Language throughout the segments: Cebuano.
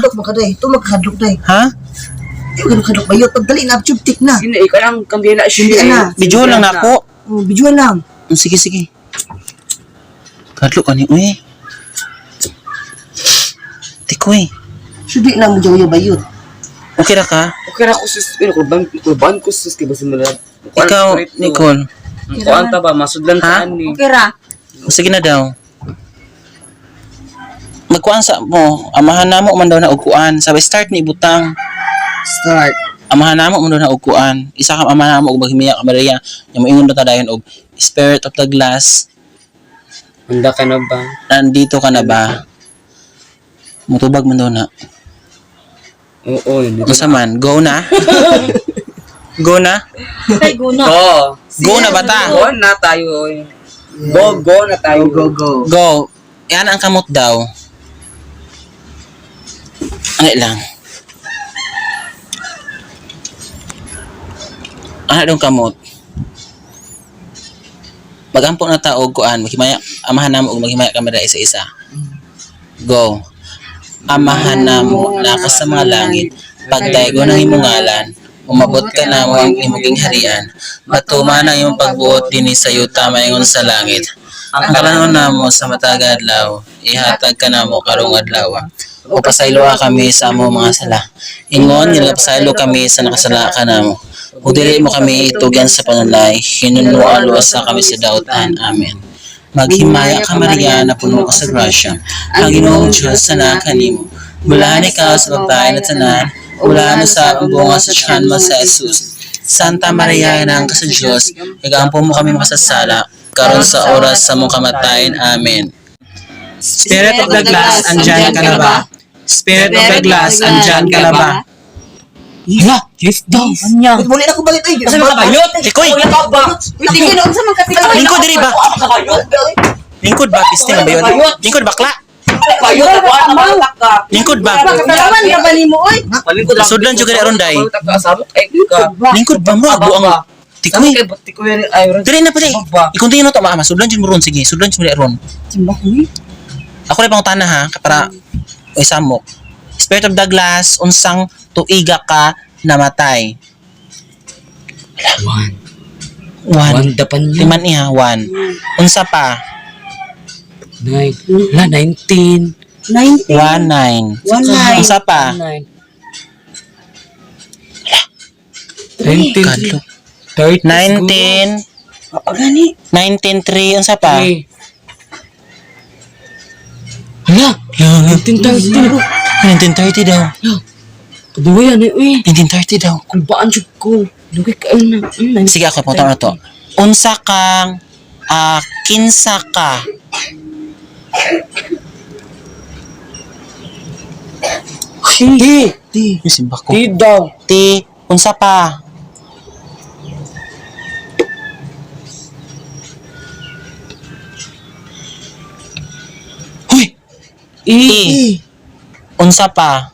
Kadlok mo kaday. Ito magkadlok day. Ha? Di mo kadlok bayot. Pagdali na tube na. Sino ikaw lang kambila siya. Hindi na. Video lang na ako. Oh, video lang. Sige, sige. Kadlok ka ni, uy. Tikoy. Sudi na mo jaw bayot. Okay ra ka? Okay ra ko sis, pero kurban kurban ko sis kay basta mala. Ikaw, Nicole. Kuan ta ba masudlan Ha? ta ani. Okay ra. Sige na daw. Magkuan sa mo, amahan namo man daw na og kuan. Sabi start ni ibutang. Start. Amahan namo man daw na og kuan. Isa ka amahan namo og maghimiya ka Maria. Nya moingon daw ta dayon og Spirit of the glass, Handa ka na ba? Nandito ka na ba? Mutubag man daw na. Oo, hindi. Unsa man, go na. Go na. Kay guna. Go. Go na bata. Go na tayo. Oy. Go, go na tayo. Go, go, go. Go. Yan ang kamot daw. Ano lang. Ano dong kamot? Magampo na ta og kuan, maghimaya, amahan namo og maghimaya kami ra isa-isa. Go. Amahan namo na ka sa mga langit, pagdaygo ng imong ngalan, umabot ka namo ang imong harian. Matuman ang imong pagbuot dinhi sa yuta maingon sa langit. Ang kalanon namo sa matag adlaw, ihatag ka namo karong adlaw. O pasayloa kami sa among mga sala. Ingon nga nagpasaylo kami sa nakasala ka namo. O dili mo kami itugyan sa panulay, hinunuan sa kami sa dautan. Amen. Maghimaya ka Maria na puno ka sa grasya. Ang Ginoong Diyos sa kanimo. Bulahan ikaw sa babae na tanan, bulahan sa ang bunga sa tiyan mo sa Jesus. Santa Maria, inang ka sa Diyos, igaampo mo kami makasasala, karon sa oras sa mong kamatayan. Amen. Spirit of the glass, andyan ka na ba? Spirit of the glass, andyan ka na ba? Hala! Yes daw. Anya. Muli na ko bayot ay. Kasi makabayot. Tikoy! Uy, tingin unsa man ka tikoy? Lingkod diri ba? Lingkod ba? Piste man ba yun? Lingkod bakla? Bayot, kuan ka. Lingkod ba? Katalawan ra ba nimo oy? Palingkod lang. Sudlan jud ka ron day. Sabok ay ka. Lingkod ba mo? Abo ang tikoy. Kay tikoy ay ron. Dili na pala. I-continue na to maama. Sudlan jud mo ron sige. Sudlan jud mo ron. Ako rin pangutana ha para oy samok. Spirit of the glass, unsang tuiga ka namatay? One. One. One dapan niya. Liman iha, one. Unsa pa? Nine. La, 19. 19. 1, 9. 19. Unsa pa? Nine. 19. Kadlo. 30. 19, Pagani. 19, 3. Unsa pa? Three. Hala! 1930. 1930 daw. Kaduwa yan eh, uy. 1930 daw. Kulbaan jud ko. Lugay ka na. Sige ako, punta na to. Unsa kang kinsa ka? T. T. Yung simba ko. T daw. T, unsa pa? Huy! E. E. Unsa pa?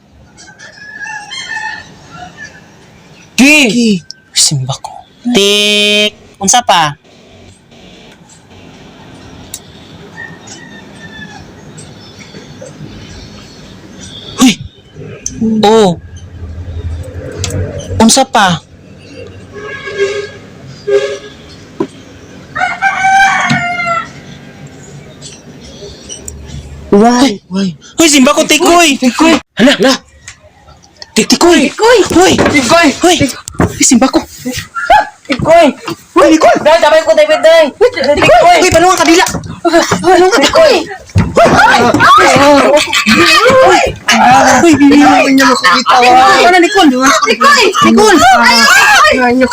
K. K. Simba ko. Tik. Unsa pa? Huy! Oh. Unsa pa? Why? Why? Huy, simba ko tikoy. Tikoy. Hala. Hala. Tikoy. Tikoy. Huy. Tikoy. Huy. Huy, simba ko. Tikoy. Huy, Nicole. Dai, dabay ko David dai. Tikoy. Huy, paano ang kabila? Ano ka tikoy? Huy, bibi. Ano niya makikita? Ano, Nicole? Tikoy. Nicole. Ano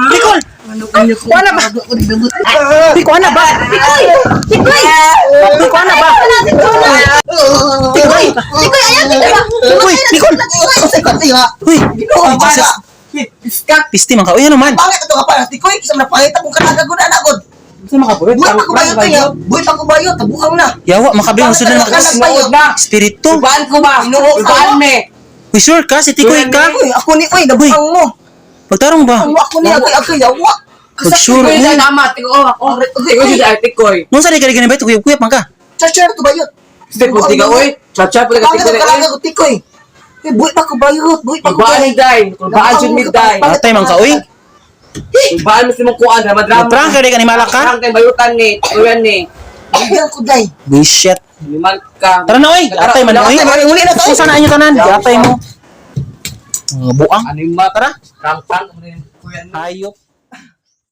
Nicole. Ano ko? Wala ba? Huy, kuha na ba? Tikoy. Tikoy. Huy, kuha na ba? Tikoy. Tikoy ayan tikoy ba? Uy, Nicole! Uy! Ginoo, Jesus! Iska. Pisti man ka. Uy, ano man? Pangit ito ka pa. Tikoy, sa mga pangit akong kanagaguna na agad. Sa mga buhay. Buhay pa ko bayot ay. Buhay pa ko bayot. Tabuang na. Yawa, makabi ang sudan Pangit maka... ka bayot. na. Espiritu. Kulbaan ko ba? Ginoo ka. Kulbaan me. Uy, sure ka? Si Tikoy ka? Uy, ako ni, uy, nabuang mo. Magtarong ba? Ako, ako ni, ako, ako, yawa. Pag sure. Tikoy Uy. sa nama. Tikoy. Ako. Tikoy sa tikoy. Nung sa ka ba? Kuyap-kuyap man ka. Charger to bayot. Step mo tiga oy. Chacha pala ka Pangit tikoy. ang kalaga ko, tikoy. Eh, buhi pa ko bayot, buhi pa ko Kulbaan ni bayot. day. Kulbaan jud mi day. Atay man ka oy. Kulbaan mo si mong kuan drama drama. Prank ka di ka ni malaka. Prank kay bayutan ni. Tuyan ni. Bigyan ko day. Bullshit. Animal ka. Tara na oy. Atay man oy. Atay, man, uli na to, oy. Usa na inyo tanan. Atay mo. Mga buang. Animal. Tara. Prank prank. Kuyan. Hayop.